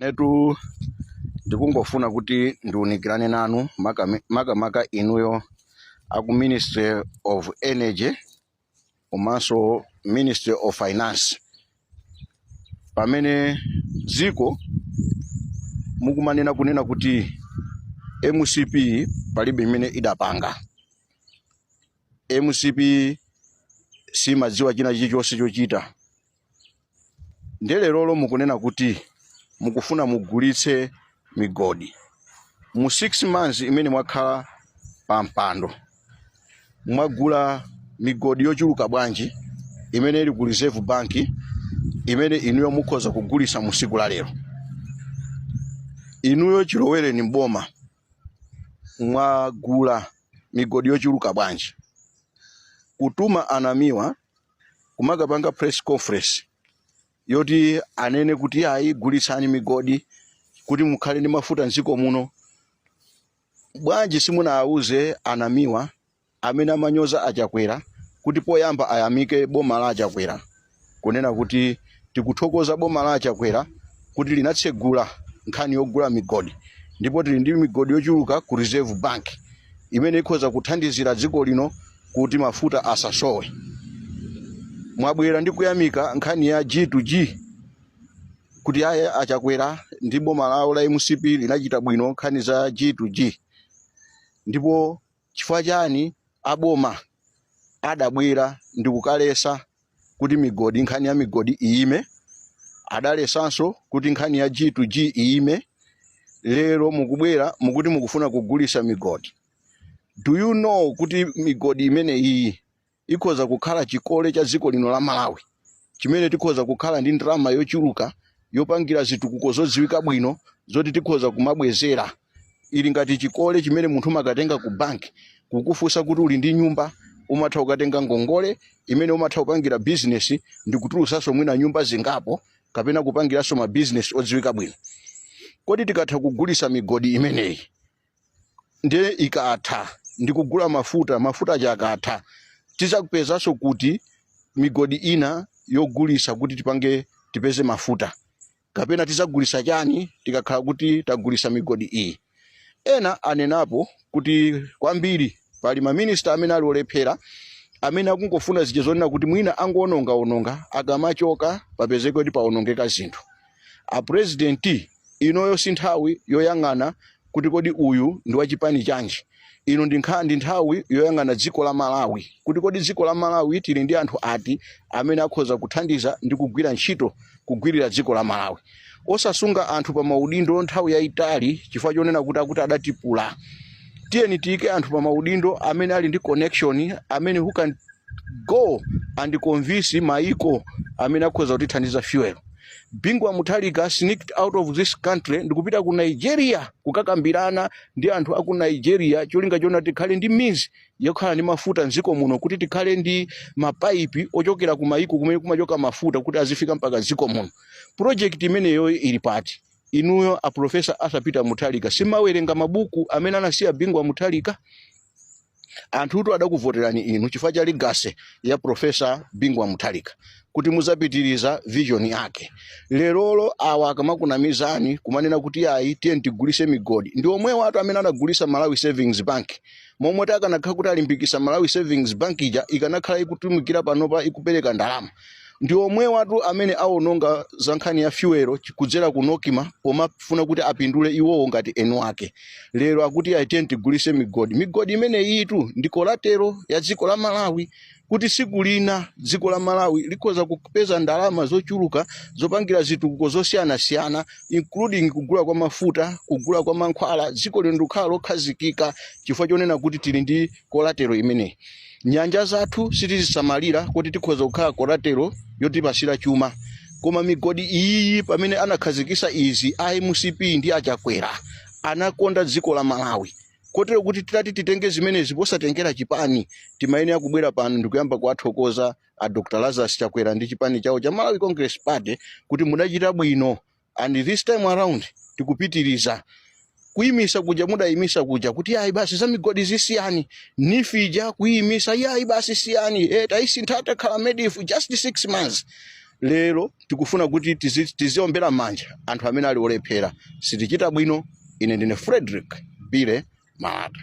Inetu ndikungofuna kuti ndiunikirane nanu, makamaka inuyo aku Ministry of Energy komanso Ministry of Finance, pamene dziko mukumanena kunena kuti MCP palibe imene idapanga, MCP simadziwa china chilichonse chochita. Ndiye lerolo mukunena kuti mukufuna mugulitse migodi. Mu 6 months imene mwakhala pa mpando, mwagula migodi yochuluka bwanji imene ili ku Reserve Bank, imene inuyo mukhoza kugulisa mu siku la lero? Inuyo chilowereni mboma, mwagula migodi yochuluka bwanji? Kutuma anamiwa kumakapanga press conference yoti anene kuti ayi, gulitsani migodi kuti mukhale ndi mafuta mdziko muno, bwanji simunawuze anamiwa amene amanyoza Achakwera kuti poyamba ayamike boma la Achakwera, kunena kuti tikuthokoza boma la Achakwera kuti linatsegula nkhani yogula migodi, ndipo tili ndi migodi yochuluka ku Reserve Bank imene ikhoza kuthandizira dziko lino kuti mafuta asasowe? Mwabwera ndi kuyamika nkhani ya G2G kuti aya, Achakwera ndi boma lawo la MCP linachita bwino nkhani za G2G. Ndipo chifukwa chani aboma adabwera ndi kukalesa kuti migodi, nkhani ya migodi iyime? Adalesanso kuti nkhani ya G2G iyime. Lero mukubwera mukuti mukufuna kugulisa migodi. Do you know kuti migodi imene iyi ikhoza kukhala chikole cha dziko lino la Malawi, chimene tikhoza kukhala ndi ndalama yochuluka yopangira zitukuko zodziwika bwino zoti tikhoza kumabwezera? Ili ngati chikole chimene munthu umakatenga ku banki, kukufunsa kuti uli ndi nyumba, umatha kukatenga ngongole imene umatha kupangira bizinesi ndi kutulusanso mwina nyumba zingapo kapena kupangiranso mabizinesi odziwika bwino. Kodi tikatha kugulisa migodi imeneyi, ndiye ikatha ndi kugula mafuta, mafuta aja akatha, tidzakupezanso kuti migodi ina yogulisa kuti tipange tipeze mafuta, kapena tidzagulisa chani tikakhala kuti tagulisa migodi iyi? Ena anenapo kuti kwambiri pali maminista amene ali olephera, amene akungofuna zija zonena kuti mwina angoonongaononga, akamachoka papezeke kuti paonongeka zinthu. Apresidenti, inoyo si nthawi yoyang'ana kuti kodi uyu ndi wachipani chanji. Ino ndi nthawi yoyang'ana dziko la Malawi, kuti kodi dziko la Malawi tili ndi anthu ati amene akhoza kuthandiza ndi kugwira ntchito kugwirira dziko la Malawi, osasunga anthu pa maudindo nthawi yayitali chifukwa chonena kuti akuti adatipula. Tiyeni tiyike anthu pa maudindo amene ali ndi connection, amene who can go and convince maiko amene akhoza kutithandiza fuel. Bingu wa Mutharika sneaked out of this country ndikupita ku Nigeria kukakambirana ndi anthu aku Nigeria, cholinga chona tikhale ndi means yokhala ndi mafuta mdziko muno, kuti tikhale ndi mapaipi ochokera ku maiko kumene kumachoka mafuta kuti azifika mpaka mdziko muno. Project imeneyo ili pati? Inuyo a Professor Arthur Peter Mutharika, simawerenga mabuku amene anasiya Bingu wa Mutharika? Anthutu adakuvoterani inu chifukwa cha legacy ya Professor Bingu wa Mutharika, kuti muzapitiriza vision yake. Lerolo awa akamakunamizani kumanena kuti ayi, tiye tigulise migodi, ndi omwewo atu amene anagulisa Malawi Savings Bank. Momwe akanakhala kuti alimbikisa Malawi Savings Bank ija, ikanakhala ikutumikira panopa, ikupereka ndalama. Ndi omwewo atu amene awononga za nkhani ya fuel kudzera ku NOCMA, pomafuna kuti apindule iwowo ngati enu ake. Lero akuti ayi, tiye tigulise migodi. Migodi imene iyitu ndi collateral ya dziko la Malawi, kuti siku lina dziko la Malawi likhoza kupeza ndalama zochuluka zopangira zitukuko zosiyanasiyana, including kugula kwa mafuta, kugula kwa mankhwala. Dziko lino ndikukhala lokhazikika chifukwa chonena kuti tili ndi collateral imeneyi. Nyanja zathu sitizisamalira kuti tikhoza kukhala collateral yotipasira chuma. Koma migodi iyi, pamene anakhazikisa izi a MCP ndi Achakwera, anakonda dziko la Malawi, kotero kuti titati titenge zimenezi posatengera chipani, timayenera kubwera pano ndikuyamba kuwathokoza a Dr Lazarus Chakwera ndi chipani chawo cha Malawi Congress Party kuti mudachita bwino, and this time around tikupitiriza kuyimisa kuja mudayimisa kuja kuti ayi, basi, za migodi zisiyani. NEEF ija kuyimisa, yayi, basi, siyani, tayisintha, takhala MEDEF just 6 months. Lero tikufuna kuti tiziombera manja anthu amene ali olephera. Sitichita bwino. Ine ndine Frederick Bile Malata.